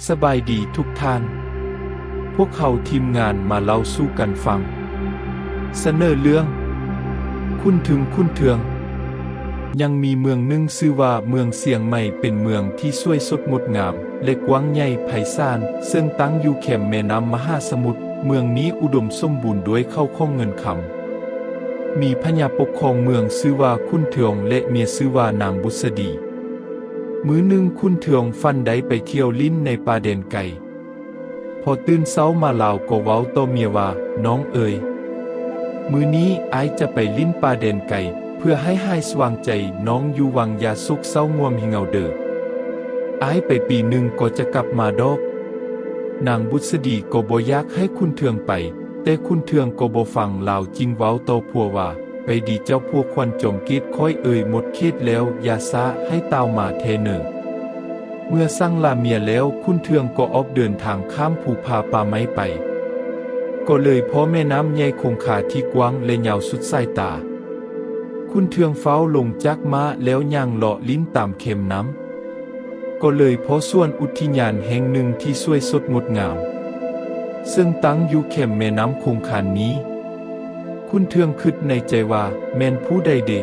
ສະບາຍດີທຸກທ່ານ. ພວກເຮົາທີມງານມາເລົ່າສູ່ກັນຟັງ. ສະເໜີເລື່ອງ ຂຸນເທືອງ ຂຸນເທືອງ. ຍັງມີເມືອງໜຶ່ງຊື່ວ່າເມືອງຊຽງໃໝ່ ເປັນເມືອງທີ່ສວຍສົດງົດງາມ ແລະ ກວ້າງໃຫຍ່ໄພສານ, ເຊິ່ງຕັ້ງຢູ່ແຄມແມ່ນ້ຳມະຫາສະໝຸດ. ເມືອງນີ້ອຸດົມສົມບູນດ້ວຍເຂົ້າຂອງເງິນຄຳ. ມີພະຍາປົກຄອງເມືອງຊື່ວ່າຂຸນເທືອງ ແລະ ເມຍຊື່ວ່ານາງບຸດສະດີ. ມື້ໜຶ່ງ ຂຸນເທືອງຝັນໄດ້ໄປທ່ຽວຫຼິ້ນໃນປ່າແດນໄກ. ພໍຕື່ນເຊົ້າມາລາວກໍເວົ້າຕໍ່ເມຍວ່າ, ນ້ອງເອີຍ, ມື້ນີ້ອ້າຍຈະໄປຫຼິ້ນປ່າແດນໄກ ເພື່ອໃຫ້ຫາຍສະຫວ່າງໃຈ, ນ້ອງຢູ່ວັງຢ່າໂສກເສົ້າງ່ວມເຫງົາເດີ. ອ້າຍໄປປີໜຶ່ງກໍຈະກັບມາດອກ. ນາງບຸດສະດີກໍບໍ່ຢາກໃຫ້ຂຸນເທືອງໄປ, ແຕ່ຂຸນເທືອງກໍບໍ່ຟັງ, ລາວຈຶ່ງເວົ້າຕໍ່ຜົວວ່າ, ໄປດີເຈົ້າຜົວຂວັນຈອມເກດຂ້ອຍເອີຍ, ໝົດເຂດແລ້ວ, ຢ່າຊ້າ, ໃຫ້ຕ່າວມາແທ້ເນີ. ເມື່ອສັ່ງລາເມຍແລ້ວ, ຂຸນເທືອງກໍອອກເດີນທາງຂ້າມພູຜາປ່າໄມ້ໄປ, ກໍເລີຍພໍ້ແມ່ນ້ຳໃຫຍ່ຄົງຄາທີ່ກວ້າງ ແລະ ຍາວສຸດສາຍຕາ. ຂຸນເທືອງຟ້າວລົງຈາກມ້າແລ້ວຍ່າງເລາະຫຼິ້ນຕາມແຄມນ້ຳ, ກໍເລີຍພໍ້ສວນອຸທິຍານແຫ່ງໜຶ່ງທີ່ສວຍສົດງົດງາມ, ເຊິ່ງຕັ້ງຢູ່ແຄມແມ່ນ້ຳຄົງຄານີ້. ຂຸນເທືອງຄິດໃນໃຈວ່າ, ແມ່ນຜູ້ໃດເດ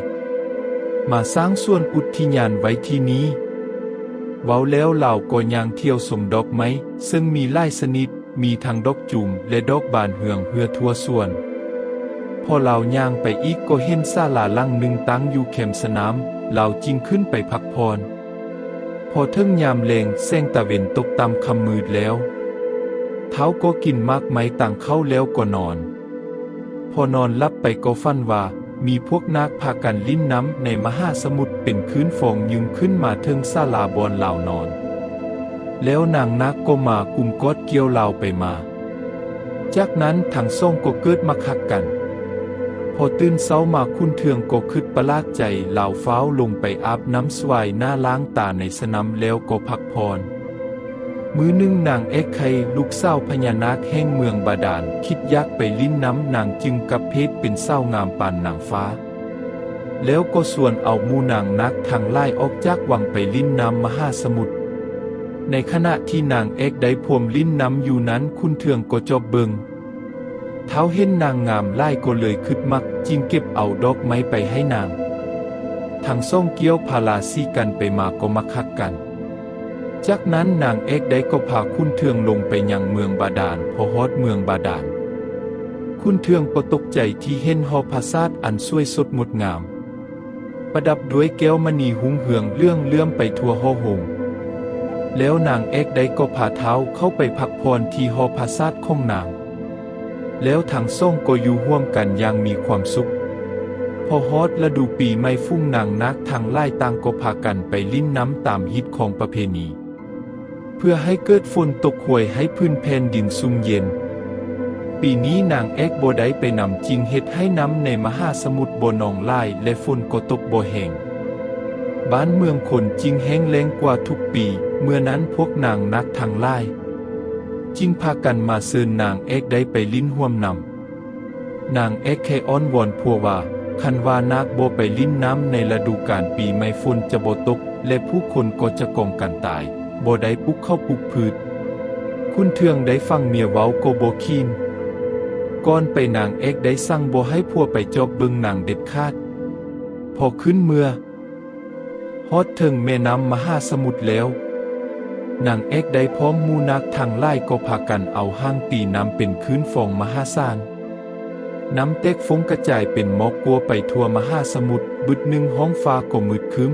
ມາສ້າງສວນອຸທິຍານໄວ້ທີ່ນີ້? ເວົ້າແລ້ວລາວກໍຍ່າງທ່ຽວຊົມດອກໄມ້, ເຊິ່ງມີຫຼາຍຊະນິດ, ມີທັງດອກຈູມ ແລະ ດອກບານເຮືອງເຮືອທົ່ວສວນ. ພໍລາວຍ່າງໄປອີກກໍເຫັນສາລາຫຼັງໜຶ່ງຕັ້ງຢູ່ແຄມສະໜາມ, ລາວຈຶ່ງຂຶ້ນໄປພັກຜ່ອນ. ພໍເຖິງຍາມແລງ, ແສງຕາເວັນຕົກຕ່ຳຄ່ຳມືດແລ້ວ, ທ້າວກໍກິນໝາກໄມ້ຕາງເຂົ້າແລ້ວກໍນອນ. ພໍນອນຫຼັບໄປກໍຝັນວ່າ ມີພວກນາກພາກັນຫຼິ້ນນ້ຳໃນມະຫາສະໝຸດເປັນຄື້ນຟອງຍຶ່ງຂຶ້ນມາເທິງສາລາບ່ອນລາວນອນ, ແລ້ວນາງນາກກໍມາກຸມກອດກ່ຽວລາວໄປມາ. ຈາກນັ້ນທັງສອງກໍເກີດມັກຮັກກັນ. ພໍຕື່ນເຊົ້າມາຂຸນເທືອງກໍຄຶດປະຫຼາດໃຈ, ລາວຟ້າວລົງໄປອາບນ້ຳສະຫວາຍໜ້າລ້າງຕາໃນສະໜາມແລ້ວກໍພັກຜ່ອນ. ມື້ໜຶ່ງນາງແອກໄຂ່ ລູກສາວພະຍານາກແຫ່ງເມືອງບາດານ ຄິດຢາກໄປຫຼິ້ນນ້ຳ, ນາງຈຶ່ງກັບເພດເປັນສາວງາມປານນາງຟ້າ, ແລ້ວກໍຊວນເອົາໝູ່ນາງນາກທັງຫຼາຍອອກຈາກວັງໄປຫຼິ້ນນ້ຳມະຫາສະໝຸດ. ໃນຂະນະທີ່ນາງແອກໄດ້ພວມຫຼິ້ນນ້ຳຢູ່ນັ້ນ, ຂຸນເທືອງກໍຈອບເບິ່ງ. ທ້າວເຫັນນາງງາມຫຼາຍກໍເລີຍຄຶດມັກ, ຈຶ່ງເກັບເອົາດອກໄມ້ໄປໃຫ້ນາງ. ທັງສອງກ່ຽວພາລາສີກັນໄປມາກໍມັກຮັກກັນ. ຈາກນັ້ນນາງແອກໄດ້ກໍພາຂຸນເທືອງລົງໄປຍັງເມືອງບາດານ. ພໍຮອດເມືອງບາດານ, ຂຸນເທືອງກໍຕົກໃຈທີ່ເຫັນຫໍປາສາດອັນສວຍສົດງົດງາມ, ປະດັບດ້ວຍແກ້ວມະນີຮຸ່ງເຮືອງເຫຼືອງເຫຼື້ອມໄປທົ່ວຫໍໂຮງ. ແລ້ວນາງແອກໄດ້ກໍພາທ້າວເຂົ້າໄປພັກຜ່ອນທີ່ຫໍປາສາດຂອງນາງ. ແລ້ວທັງສອງກໍຢູ່ຮ່ວມກັນຢ່າງມີຄວາມສຸກ. ພໍຮອດລະດູປີໃໝ່, ຝູງນາງນາກທັງຫຼາຍຕ່າງກໍພາກັນໄປຫຼິ້ນນ້ຳຕາມຮີດຄອງປະເພນີ, ເພື່ອໃຫ້ເກີດຝົນຕົກຫວຍໃຫ້ພື້ນແຜ່ນດິນຊຸ່ມເຢັນ. ປີນີ້ນາງແອກບໍ່ໄດ້ໄປນຳ, ຈຶ່ງເຮັດໃຫ້ນ້ຳໃນມະຫາສະໝຸດບໍ່ນອງຫຼາຍ ແລະ ຝົນກໍຕົກບໍ່ແຮງ. ບ້ານເມືອງຄົນຈຶ່ງແຫ້ງແລ້ງກວ່າທຸກປີ. ເມື່ອນັ້ນພວກນາງນາກທັງຫຼາຍ ຈຶ່ງພາກັນມາເຊີນນາງແອກໄດ້ໄປຫຼິ້ນຮ່ວມນຳ. ນາງແອກໄຂ່ອ້ອນວອນຜົວວ່າ, ຄັນວ່ານາກບໍ່ໄປຫຼິ້ນນ້ຳໃນລະດູການປີໃໝ່, ຝົນຈະບໍ່ຕົກ ແລະ ຜູ້ຄົນກໍຈະກອງກັນຕາຍ, ບໍ່ໄດ້ປູກເຂົ້າປູກພືດ. ຂຸນເທືອງໄດ້ຟັງເມຍເວົ້າກໍບໍ່ຂີ້ນ. ກ່ອນໄປນາງແອກໄດ້ສັ່ງບໍ່ໃຫ້ຜົວໄປຈອບເບິ່ງນາງເດັດຂາດ. ພໍຂຶ້ນເມືອ ຮອດເທິງແມ່ນ້ຳມະຫາສະໝຸດແລ້ວ, ນາງແອກໄດ້ພ້ອມໝູ່ນາກທັງຫຼາຍກໍພາກັນເອົາຫາງຕີນ້ຳເປັນຄື້ນຟອງມະຫາສານ. ນ້ຳແຕກຟົ້ງກະຈາຍເປັນໝອກກົວໄປທົ່ວມະຫາສະໝຸດ, ບຶດໜຶ່ງຫ້ອງຟ້າກໍມືດຄຶ້ມ.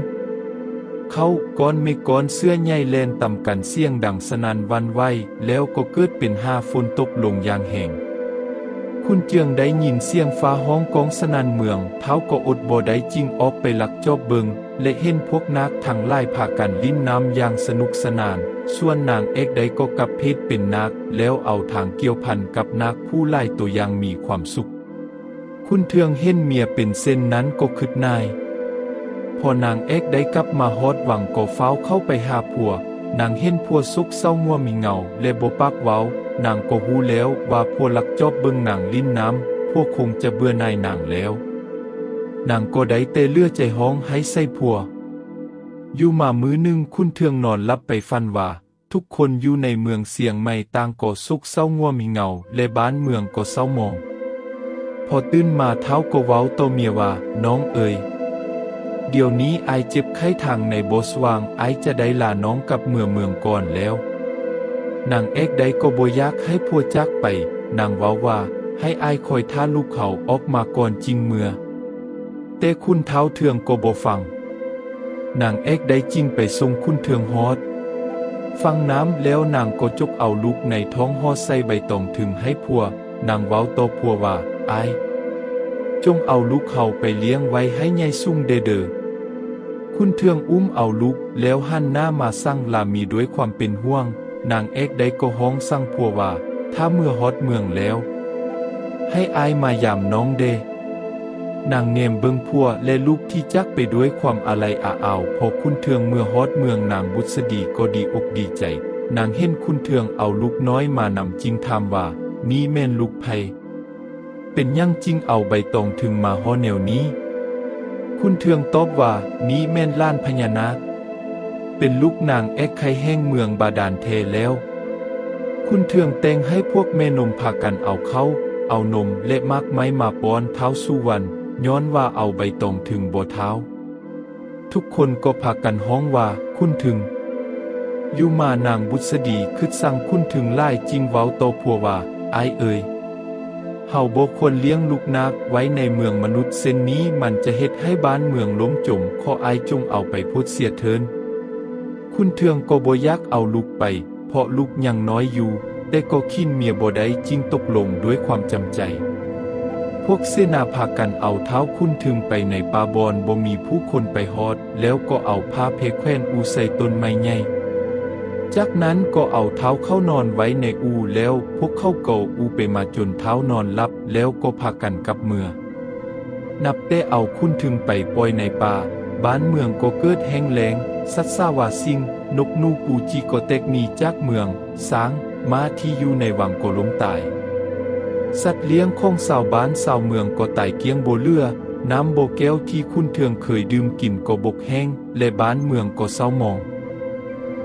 ເຂົ້າ ກ້ອນເມກກ້ອນເສື້ອໃຫຍ່ແລ່ນຕຳກັນສຽງດັງສະໜັ່ນຫວັ່ນໄຫວ, ແລ້ວກໍເກີດເປັນຫາຝົນຕົກລົງຢ່າງແຮງ. ຂຸນເທືອງໄດ້ຍິນສຽງຟ້າຮ້ອງກ້ອງສະໜັ່ນເມືອງ, ທ້າວກໍອົດບໍ່ໄດ້ຈຶ່ງອອກໄປລັກຈອບເບິ່ງ ແລະ ເຫັນພວກນາກທັງຫຼາຍພາກັນຫຼິ້ນນ້ຳຢ່າງສະໜຸກສະໜານ, ສ່ວນນາງແອກໄດ້ກໍກັບເພດເປັນນາກ ແລ້ວເອົາທາງກ່ຽວພັນກັບນາກຜູ້ຫຼາຍໂຕຢ່າງມີຄວາມສຸກ. ຂຸນເທືອງເຫັນເມຍເປັນເຊັ່ນນັ້ນກໍຄຶດໜ່າຍ. ພໍນາງແອກໄດ້ກັບມາຮອດວັງກໍຟ້າວເຂົ້າໄປຫາຜົວ. ນາງເຫັນຜົວໂສກເສົ້າງ່ວມເຫງົາ ແລະ ບໍ່ປາກເວົ້າ, ນາງກໍຮູ້ແລ້ວວ່າຜົວລັກຈອບເບິ່ງນາງຫຼິ້ນນ້ຳ, ຜົວຄົງຈະເບື່ອໜ່າຍນາງແລ້ວ. ນາງກໍໄດ້ແຕ່ເຫຼືອໃຈຮ້ອງໄຫ້ໃສ່ຜົວ. ຢູ່ມາມື້ໜຶ່ງ, ຂຸນເທືອງນອນຫຼັບໄປຝັນວ່າ ທຸກຄົນຢູ່ໃນເມືອງຊຽງໃໝ່ຕ່າງກໍໂສກເສົ້າງ່ວມເຫງົາ ແລະ ບ້ານເມືອງກໍເສົ້າໝອງ. ພໍຕື່ນມາທ້າວກໍເວົ້າຕໍ່ເມຍວ່າ, ນ້ອງເອີຍ, ດຽວນີ້ອ້າຍເຈັບໄຂ້ທາງໃນບໍ່ສະຫວ່າງ, ອ້າຍຈະໄດ້ລານ້ອງກັບເມືອເມືອງກ່ອນແລ້ວ. ນາງແອກໃດກໍບໍ່ຢາກໃຫ້ຜົວຈາກໄປ, ນາງເວົ້າວ່າ, ໃຫ້ອ້າຍຄອຍຖ້າລູກເຂົາອອກມາກ່ອນຈຶ່ງເມືອ. ແຕ່ຂຸນທ້າວເທືອງກໍບໍ່ຟັງ. ນາງແອກໃດຈຶ່ງໄປສົ່ງຂຸນເທືອງຮອດຝັ່ງນ້ຳແລ້ວ, ນາງກໍຈົກເອົາລູກໃນທ້ອງຫໍ່ໃສ່ໃບຕອງທຶງໃຫ້ຜົວ. ນາງເວົ້າຕໍ່ຜົວວ່າ, ອ້າຍ, ຈົ່ງເອົາລູກເຮົາໄປລ້ຽງໄວ້ໃຫ້ໃຫຍ່ສູງແດ່ເດີ. ຂຸນເທືອງອຸ້ມເອົາລູກແລ້ວຫັນໜ້າມາສັ່ງລາເມຍດ້ວຍຄວາມເປັນຫ່ວງ. ນາງແອກໃດກໍຮ້ອງສັ່ງຜົວວ່າ, ຖ້າເມືອຮອດເມືອງແລ້ວ, ໃຫ້ອ້າຍມາຢາມນ້ອງແດ່. ນາງແນມເບິ່ງຜົວ ແລະ ລູກທີ່ຈາກໄປດ້ວຍຄວາມອາໄລອາອາວ. ພໍຂຸນເທືອງເມືອຮອດເມືອງ, ນາງບຸດສະດີກໍດີອົກດີໃຈ. ນາງເຫັນຂຸນເທືອງເອົາລູກນ້ອຍມານຳ ຈຶ່ງຖາມວ່າ, ນີ້ແມ່ນລູກໃຜ? ເປັນຫຍັງຈຶ່ງເອົາໃບຕອງທຶງມາຫໍ່ແນວນີ້? ຂຸນເທືອງຕອບວ່າ, ນີ້ແມ່ນຫຼານພະຍານາກ, ເປັນລູກນາງແອກໄຂ່ແຫ່ງເມືອງບາດານແທ້ແລ້ວ. ຂຸນເທືອງແຕ່ງໃຫ້ພວກແມ່ນົມພາກັນເອົາເຂົ້າ, ເອົານົມ ແລະ ໝາກໄມ້ມາປ້ອນທ້າວສຸວັນ, ຍ້ອນວ່າເອົາໃບຕອງທຶງບໍ່ທ້າວ. ທຸກຄົນກໍພາກັນຮ້ອງວ່າ, ຂຸນເທືອງ. ຢູ່ມານາງບຸດສະດີຄຶດຊັງຂຸນເທືອງຫຼາຍ, ຈຶ່ງເວົ້າຕໍ່ຜົວວ່າ, ອ້າຍເອີຍ, ເຮົາບໍ່ຄວນລ້ຽງລູກນາກໄວ້ໃນເມືອງມະນຸດເຊັ່ນນີ້, ມັນຈະເຮັດໃຫ້ບ້ານເມືອງລົ້ມຈົມ. ຂໍອ້າຍຈົ່ງເອົາໄປໂພດເສຍເທີ້ນ. ຂຸນເທືອງກໍບໍ່ຢາກເອົາລູກໄປ, ເພາະລູກຍັງນ້ອຍຢູ່, ແຕ່ກໍຂິ້ນເມຍບໍ່ໄດ້, ຈຶ່ງຕົກລົງດ້ວຍຄວາມຈຳໃຈ. ພວກເສນາພາກັນເອົາທ້າວຂຸນເທືອງໄປໃນປ່າບ່ອນບໍ່ມີຜູ້ຄົນໄປຮອດ, ແລ້ວກໍເອົາຜ້າແພແຂວນອູ່ໃສ່ຕົ້ນໄມ້ໃຫຍ່. ຈາກນັ້ນກໍເອົາທ້າວເຂົ້ານອນໄວ້ໃນອູ່, ແລ້ວພວກເຂົາກໍອູ່ໄປມາຈົນທ້າວນອນຫຼັບ, ແລ້ວກໍພາກັນກັບເມືອ. ນັບແຕ່ເອົາຂຸນເທືອງໄປປ່ອຍໃນປ່າ, ບ້ານເມືອງກໍເກີດແຫ້ງແລ້ງ, ສັດສາວາສິ່ງ, ນົກໜູປູຈີກໍແຕກໜີຈາກເມືອງ, ຊ້າງ, ມ້າທີ່ຢູ່ໃນວັງກໍລົ້ມຕາຍ. ສັດລ້ຽງຂອງຊາວບ້ານຊາວເມືອງກໍຕາຍກ້ຽງບໍ່ເຫຼືອ, ນ້ຳບໍ່ແກ້ວທີ່ຂຸນເທືອງເຄີຍດື່ມກິນກໍບົກແຫ້ງ, ແລະ ບ້ານເມືອງກໍເສົ້າໝອງ.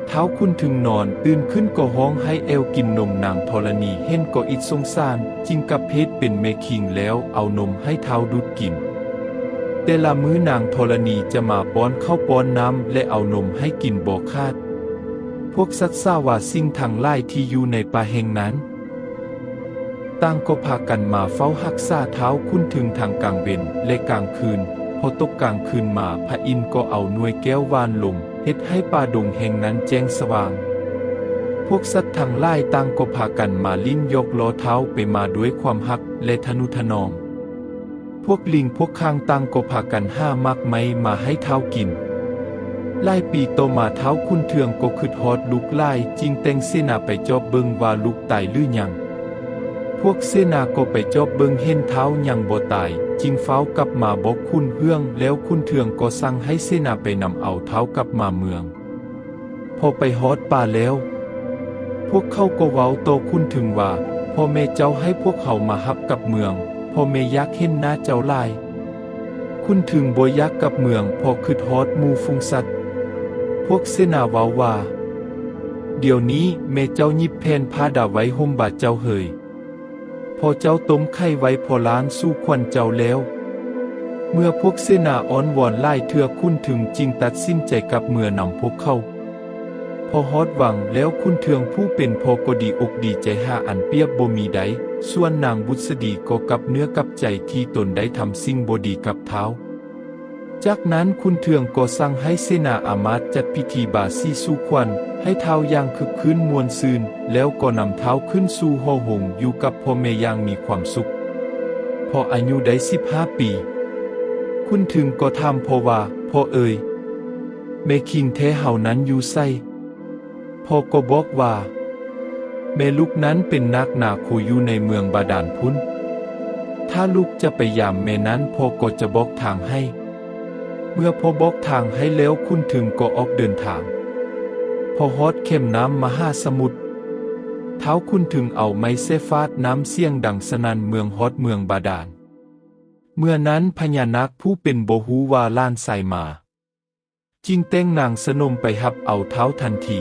ທ້າວຂຸນເທືອງນອນ, ຕື່ນຂຶ້ນກໍຮ້ອງໄຫ້ແອວກິນນົມ. ນາງທໍລະນີເຫັນກໍອິດສົງສານ, ຈຶ່ງກັບເພດເປັນແມ່ຄີງແລ້ວເອົານົມໃຫ້ທ້າວດູດກິນ. ແຕ່ລະມື້ນາງທໍລະນີຈະມາປ້ອນເຂົ້າປ້ອນນ້ຳ ແລະ ເອົານົມໃຫ້ກິນບໍ່ຂາດ. ພວກສັດສາວາສິ່ງທັງຫຼາຍທີ່ຢູ່ໃນປ່າແຫ່ງນັ້ນ ຕ່າງກໍພາກັນມາເຝົ້າຮັກສາທ້າວຂຸນເທືອງທັງກາງເວັນ ແລະ ກາງຄືນ. ພໍຕົກກາງຄືນມາ, ພະອິນກໍເອົາໜ່ວຍແກ້ວຫວ່ານລົງ, ເຮັດໃຫ້ປ່າດົງແຫ່ງນັ້ນແຈ້ງສະຫວ່າງ. ພວກສັດທັງຫຼາຍຕ່າງກໍພາກັນມາຫຼິ້ນຫຍອກລໍ້ທ້າວໄປມາດ້ວຍຄວາມຮັກ ແລະ ທະນຸຖະໜອມ. ພວກລິງພວກຂ່າງຕ່າງກໍພາກັນຫາໝາກໄມ້ມາໃຫ້ທ້າວກິນ. ຫຼາຍປີຕໍ່ມາ, ທ້າວຂຸນເທືອງກໍຄຶດຮອດລູກຫຼາຍ, ຈຶ່ງແຕ່ງເສນາໄປຈອບເບິ່ງວ່າລູກຕາຍຫຼືຍັງ. ພວກເສນາກໍໄປຈອບເບິ່ງເຫັນທ້າວຍັງບໍ່ຕາຍ, ຈຶ່ງຟ້າວກັບມາບອກຂຸນເຮືອງ, ແລ້ວຂຸນເທືອງກໍສັ່ງໃຫ້ເສນາໄປນຳເອົາທ້າວກັບມາເມືອງ. ພໍໄປຮອດປ່າແລ້ວ, ພວກເຂົາກໍເວົ້າຕໍ່ຂຸນເທືອງວ່າ, ພໍ່ແມ່ເຈົ້າໃຫ້ພວກເຮົາມາຮັບກັບເມືອງ, ພໍ່ແມ່ຢາກເຫັນໜ້າເຈົ້າຫຼາຍ. ຂຸນເທືອງບໍ່ຢາກກັບເມືອງ, ເພາະຄຶດຮອດໝູ່ຝູງສັດ. ພວກເສນາເວົ້າວ່າ, ດຽວນີ້ແມ່ເຈົ້າຫຍິບແຜ່ນຜ້າດາໄວ້ຫົ່ມບ່າເຈົ້າເຫີຍ. ພໍ່ເຈົ້າຕົ້ມໄຂ່ໄວ້ພໍລ້າງສູ່ຂວັນເຈົ້າແລ້ວ. ເມື່ອພວກເສນາອ້ອນວອນຫຼາຍເທື່ອ, ຂຸນເທືອງຈຶ່ງຕັດສິນໃຈກັບເມືອນຳພວກເຂົາ. ພໍຮອດວັງແລ້ວ, ຂຸນເທືອງຜູ້ເປັນພໍ່ກໍດີອົກດີໃຈຫາອັນປຽບບໍ່ມີໄດ້, ສ່ວນນາງບຸດສະດີກໍກັບເນື້ອກັບໃຈທີ່ຕົນໄດ້ທຳສິ່ງບໍ່ດີກັບທ້າວ. ຈາກນັ້ນຂຸນເທືອງກໍສັ່ງໃຫ້ເສນາອາມາດຈັດພິທີບາສີສູ່ຂວັນໃຫ້ທ້າວຢ່າງຄຶກຄື້ນມ່ວນຊື່ນ, ແລ້ວກໍນຳທ້າວຂຶ້ນສູ່ຫໍໂຮງຢູ່ກັບພໍ່ແມ່ຢ່າງມີຄວາມສຸກ. ພໍອາຍຸໄດ້ສິບຫ້າປີ, ຂຸນເທືອງກໍຖາມພໍ່ວ່າ, ພໍ່ເອີຍ, ແມ່ຄີງແທ້ເຮົານັ້ນຢູ່ໃສ? ພໍ່ກໍບອກວ່າ, ແມ່ລູກນັ້ນເປັນນາກນາໂຄຢູ່ໃນເມືອງບາດານພຸ້ນ. ຖ້າລູກຈະໄປຢາມແມ່ນັ້ນ, ພໍ່ກໍຈະບອກທາງໃຫ້. ເມື່ອພໍ່ບອກທາງໃຫ້ແລ້ວ, ຂຸນເທືອງກໍອອກເດີນທາງ. ພໍຮອດແຄມນ້ຳມະຫາສະໝຸດ, ທ້າວຂຸນເທືອງເອົາໄມ້ແຊຟາດນ້ຳສຽງດັງສະໜັ່ນເມືອງຮອດເມືອງບາດານ. ເມື່ອນັ້ນພະຍານາກຜູ້ເປັນບໍ່ຮູ້ວ່າຫຼານຊາຍມາ, ຈຶ່ງແຕ່ງນາງສະໜົມໄປຮັບເອົາທ້າວທັນທີ.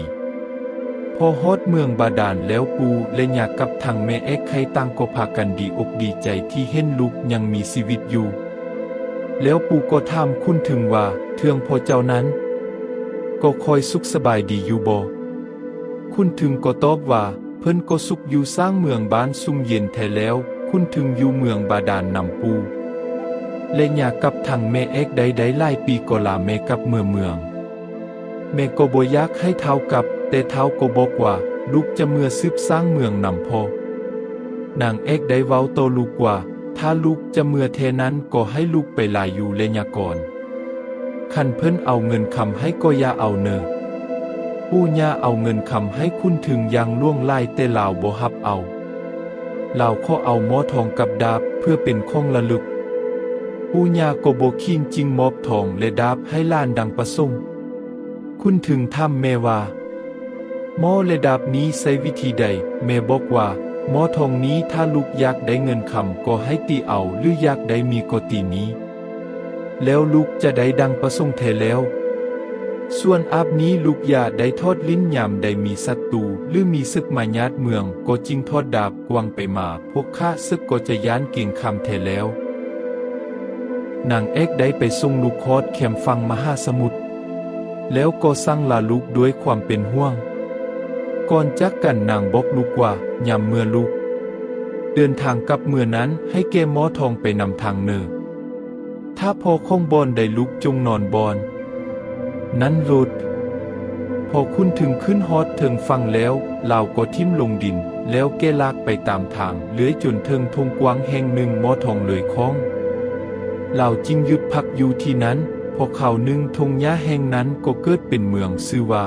ພໍ ພໍຮອດເມືອງບາດານແລ້ວ, ປູ່ ແລະ ຍ່າກັບທັງແມ່ແອກໄຂ່ຕ່າງກໍພາກັນດີອົກດີໃຈທີ່ເຫັນລູກຍັງມີຊີວິດຢູ່. ແລ້ວປູ່ກໍຖາມຂຸນເຖິງວ່າ, ເທື່ອງພໍ່ເຈົ້ານັ້ນ ກໍຄ່ອຍສຸກສະບາຍດີຢູ່ບໍ່? ຂຸນເຖິງກໍຕອບວ່າ, ເພິ່ນກໍສຸກຢູ່, ສ້າງເມືອງບ້ານຊຸ່ມເຢັນແທ້ແລ້ວ. ຂຸນເຖິງຢູ່ເມືອງບາດານນຳປູ່ ແລະ ຍ່າກັບທັງແມ່ແອກໄດ້ ໄດ້ຫຼາຍປີກໍລາແມ່ກັບເມືອເມືອງ. ແມ່ກໍບໍ່ຢາກໃຫ້ທ້າວກັບ, ແຕ່ທ້າວກໍບອກວ່າ, ລູກຈະເມືອສືບສ້າງເມືອງນຳພໍ່. ນາງແອກໄດ້ເວົ້າຕໍ່ລູກວ່າ, ຖ້າລູກຈະເມືອແທ້ນັ້ນ, ກໍໃຫ້ລູກໄປລາຢູ່ແລະຍ່າກ່ອນ. ຄັນເພິ່ນເອົາເງິນຄຳໃຫ້ກໍຢ່າເອົາເນີ. ປູ່ຍ່າເອົາເງິນຄຳໃຫ້ຂຸນເຖິງຢ່າງຫຼວງຫຼາຍ, ແຕ່ລາວບໍ່ຮັບເອົາ. ລາວຂໍເອົາໝໍ້ທອງກັບດາບເພື່ອເປັນຂອງລະລຶກ. ປູ່ຍ່າກໍບໍ່ຂີງ, ຈຶ່ງມອບທອງ ແລະ ດາບໃຫ້ຫຼານດັ່ງປະສົງ. ຂຸນເຖິງຖາມແມ່ວ່າ, ໝໍ້ ແລະ ດາບນີ້ໃຊ້ວິທີໃດ? ແມ່ບອກວ່າ, ໝໍ້ທອງນີ້ ຖ້າລູກຢາກໄດ້ເງິນຄຳກໍໃຫ້ຕີເອົາ, ຫຼື ຢາກໄດ້ໝີ່ກໍຕີໝີ່, ແລ້ວລູກຈະໄດ້ດັ່ງປະສົງແທ້ແລ້ວ. ສ່ວນດາບນີ້ ລູກຢ່າໄດ້ຖອດຫຼິ້ນ, ຍາມໃດມີສັດຕູ ຫຼື ມີເສິກມາຍາດເມືອງ ກໍຈຶ່ງຖອດດາບກວາງໄປມາ, ພວກຂ້າເສິກກໍຈະຢ້ານເກງຂາມແທ້ແລ້ວ. ນາງແອກໄດ້ໄປສົ່ງລູກຮອດແຄມຝັ່ງມະຫາສະໝຸດ ແລ້ວກໍສັ່ງລາລູກດ້ວຍຄວາມເປັນຫ່ວງ. ກ່ອນຈາກກັນນາງບອກລູກວ່າ, ຍາມເມື່ອລູກເດີນທາງກັບເມືອນັ້ນ ໃຫ້ແກ່ໝໍ້ທອງໄປນຳທາງເນີ. ຖ້າພໍ້ຂອງບ່ອນໃດ ລູກຈົ່ງນອນບ່ອນນັ້ນໂລດ. ພໍຂຸນເຖິງຂຶ້ນຮອດເທິງຝັ່ງແລ້ວ, ລາວກໍຖິ້ມລົງດິນ ແລ້ວແກ່ລາກໄປຕາມທາງເລື່ອຍຈົນເຖິງທົ່ງກວ້າງແຫ່ງໜຶ່ງ, ໝໍ້ທອງເລີຍຄ້ອງ. ລາວຈຶ່ງຢຸດພັກຢູ່ທີ່ນັ້ນ. ພໍຄາວໜຶ່ງ, ທົ່ງຫຍ້າແຫ່ງນັ້ນກໍເກີດເປັນເມືອງ, ຊື່ວ່າ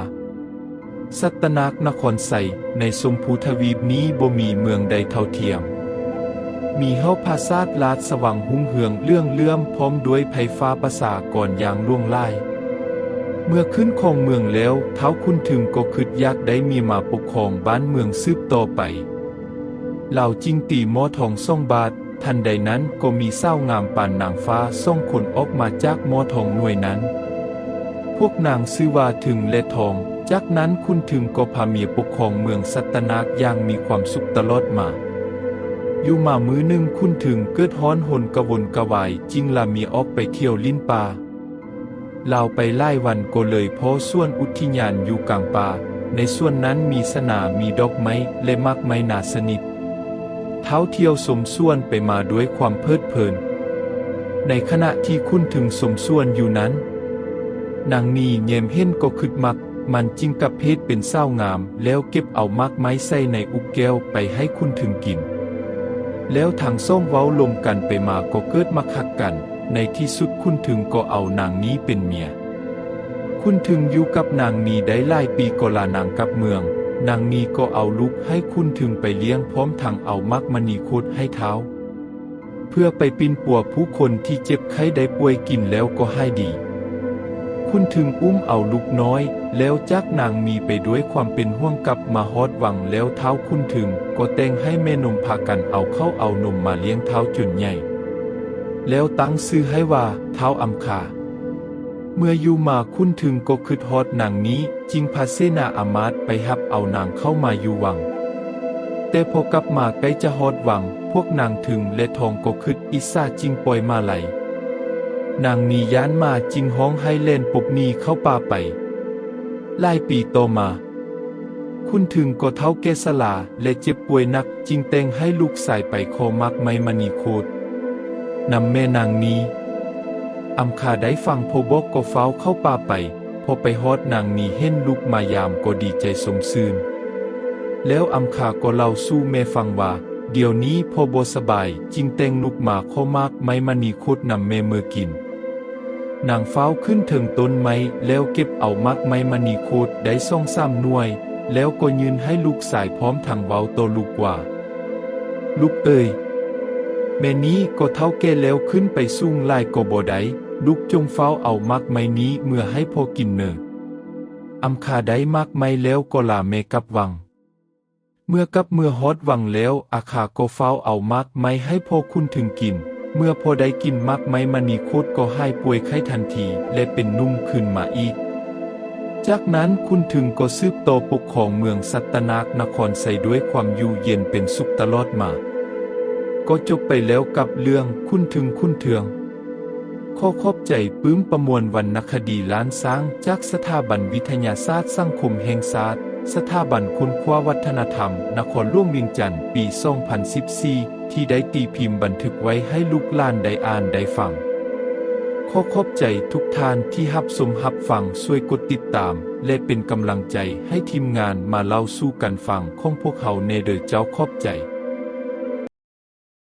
ສັດຕະນາກນະຄອນໄຊ. ໃນຊົມພູທະວີບນີ້ບໍ່ມີເມືອງໃດເທົ່າທຽມ. ມີເຮົາປາສາດລາຊະວັງຮຸ່ງເຮືອງເຫຼືອງເຫຼື້ອມ ພ້ອມດ້ວຍໄພຟ້າປະຊາກອນຢ່າງຫຼວງຫຼາຍ. ເມື່ອຂຶ້ນຄອງເມືອງແລ້ວ, ທ້າວຂຸນເຖິງກໍຄິດຢາກໄດ້ເມຍມາປົກຄອງບ້ານເມືອງສືບຕໍ່ໄປ. ລາວຈຶ່ງຕີໝໍ້ທອງສອງບາດ. ທັນໃດນັ້ນກໍມີສາວງາມປານນາງຟ້າສອງຄົນອອກມາຈາກໝໍ້ທອງໜ່ວຍນັ້ນ. ພວກນາງຊື່ວ່າເຖິງ ແລະ ທອງ. ຈາກນັ້ນຂຸນເຖິງກໍພາເມຍປົກຄອງເມືອງສັດຕະນາກຢ່າງມີຄວາມສຸກຕະຫຼອດມາ. ຢູ່ມາມື້ໜຶ່ງ, ຂຸນເຖິງເກີດຮ້ອນຮົນກະວົນກະວາຍ, ຈຶ່ງລາເມຍອອກໄປທ່ຽວຫຼິ້ນປ່າ. ລາວໄປຫຼາຍວັນກໍເລີຍພໍ້ສວນອຸທິຍານຢູ່ກາງປ່າ. ໃນສວນນັ້ນມີສະໜາ, ມີດອກໄມ້ ແລະ ໝາກໄມ້ນາຊະນິດ. ທ້າວທ່ຽວຊົມສວນໄປມາດ້ວຍຄວາມເພີດເພີນ. ໃນຂະນະທີ່ຂຸນເຖິງຊົມສວນຢູ່ນັ້ນ, ນາງນີແຍມເຫັນກໍຄຶດມັກ, ມັນຈຶ່ງກັບເພດເປັນສາວງາມ ແລ້ວເກັບເອົາໝາກໄມ້ໃສ່ໃນອຸກແກ້ວໄປໃຫ້ຂຸນເຖິງກິນ. ແລ້ວທັງສອງເວົ້າລົມກັນໄປມາກໍເກີດມັກຮັກກັນ. ໃນທີ່ສຸດຂຸນເຖິງກໍເອົານາງນີເປັນເມຍ. ຂຸນເຖິງຢູ່ກັບນາງນີໄດ້ຫຼາຍປີກໍລານາງກັບເມືອງ. ນາງນີກໍເອົາລູກໃຫ້ຂຸນເຖິງໄປລ້ຽງ ພ້ອມທັງເອົາໝາກມະນີໂຄດໃຫ້ທ້າວ ເພື່ອໄປປິ່ນປົວຜູ້ຄົນທີ່ເຈັບໄຂ້ໄດ້ປ່ວຍ ກິນແລ້ວກໍຫາຍດີ. ຂຸນເຖິງອຸ້ມເອົາລູກນ້ອຍ ແລ້ວຈາກນາງນີໄປດ້ວຍຄວາມເປັນຫ່ວງ. ກັບມາຮອດວັງແລ້ວ, ທ້າວຂຸນເຖິງກໍແຕ່ງໃຫ້ແມ່ນົມພາກັນເອົາເຂົ້າເອົານົມມາລ້ຽງທ້າວຈົນໃຫຍ່ ແລ້ວຕັ້ງຊື່ໃຫ້ວ່າ ທ້າວອຳຄາ. ເມື່ອຢູ່ມາຂຸນເຖິງກໍຄຶດຮອດນາງນີ, ຈຶ່ງພາເສນາອາມາດໄປຮັບເອົານາງເຂົ້າມາຢູ່ວັງ. ແຕ່ພໍກັບມາໃກ້ຈະຮອດວັງ, ພວກນາງເຖິງ ແລະ ທອງກໍຄຶດອິດສາ, ຈຶ່ງປ່ອຍໝາໄລ່. ນາງນີຢ້ານໝາ, ຈຶ່ງຮ້ອງໄຫ້ແລ່ນປົບໜີເຂົ້າປ່າໄປ. ຫຼາຍປີຕໍ່ມາ, ຂຸນເຖິງກໍເຖົ້າແກ່ຊະລາ ແລະ ເຈັບປ່ວຍໜັກ, ຈຶ່ງແຕ່ງໃຫ້ລູກຊາຍໄປຂໍໝາກໄມ້ມະນີໂຄດນຳແມ່ນາງນີ. ອຳຄາໄດ້ຟັງພໍ່ບອກກໍຟ້າວເຂົ້າປ່າໄປ. ພໍໄປຮອດ, ນາງນີເຫັນລູກມາຢາມກໍດີໃຈຊົມຊື່ນ. ແລ້ວອຳຄາກໍເລົ່າສູ່ແມ່ຟັງວ່າ, ດຽວນີ້ພໍ່ບໍ່ສະບາຍ, ຈຶ່ງແຕ່ງລູກມາຂໍໝາກໄມ້ມະນີໂຄດນຳແມ່ເມືອກິນ. ນາງຟ້າວຂຶ້ນເທິງຕົ້ນໄມ້ ແລ້ວເກັບເອົາໝາກໄມ້ມະນີໂຄດໄດ້ສອງສາມໜ່ວຍ ແລ້ວກໍຍື່ນໃຫ້ລູກຊາຍ ພ້ອມທັງເວົ້າຕໍ່ລູກວ່າ, ລູກເອີຍ, ແມ່ນີ້ກໍເຖົ້າແກ່ແລ້ວ, ຂຶ້ນໄປສູງຫຼາຍກໍບໍ່ໄດ້. ລູກຈົ່ງຟ້າວເອົາໝາກໄມ້ນີ້ເມືອໃຫ້ພໍ່ກິນເນີ. ອຳຄາໄດ້ໝາກໄມ້ແລ້ວກໍລາແມ່ກັບວັງ. ເມື່ອກັບເມືອຮອດວັງແລ້ວ, ອຳຄາກໍຟ້າວເອົາໝາກໄມ້ໃຫ້ພໍ່ຂຸນເຖິງກິນ. ເມື່ອພໍ່ໄດ້ກິນໝາກໄມ້ມະນີໂຄດກໍຫາຍປ່ວຍໄຂ້ທັນທີ ແລະ ເປັນໜຸ່ມຄືນມາອີກ. ຈາກນັ້ນຂຸນເຖິງກໍສືບຕໍ່ປົກຄອງເມືອງສັດຕະນາກນະຄອນໄຊດ້ວຍຄວາມຢູ່ເຢັນເປັນສຸກຕະຫຼອດມາ. ກໍຈົບໄປແລ້ວກັບເລື່ອງຂຸນເຖິງຂຸນເທືອງ. ຂໍຂອບໃຈ ປຶ້ມ ປະມວນວັນນະຄະດີ ລ້ານຊ້າງ ຈາກສະຖາບັນວິທະຍາສາດສັງຄົມແຫ່ງຊາດ, ສະຖາບັນຄົ້ນຄວ້າວັດທະນະທຳນະຄອນຫຼວງວຽງຈັນ ປີສອງພັນສິບສີ່ ທີ່ໄດ້ຕີພິມບັນທຶກໄວ້ໃຫ້ລູກຫຼານໄດ້ອ່ານໄດ້ຟັງ. ຂໍຂອບໃຈທຸກທ່ານທີ່ຮັບຊົມຮັບຟັງ, ຊ່ວຍກົດຕິດຕາມ ແລະ ເປັນກຳລັງໃຈໃຫ້ທີມງານມາເລົ່າສູ່ກັນຟັງຂອງພວກເຮົາແດ່ເດີເຈົ້າ. ຂອບໃຈ.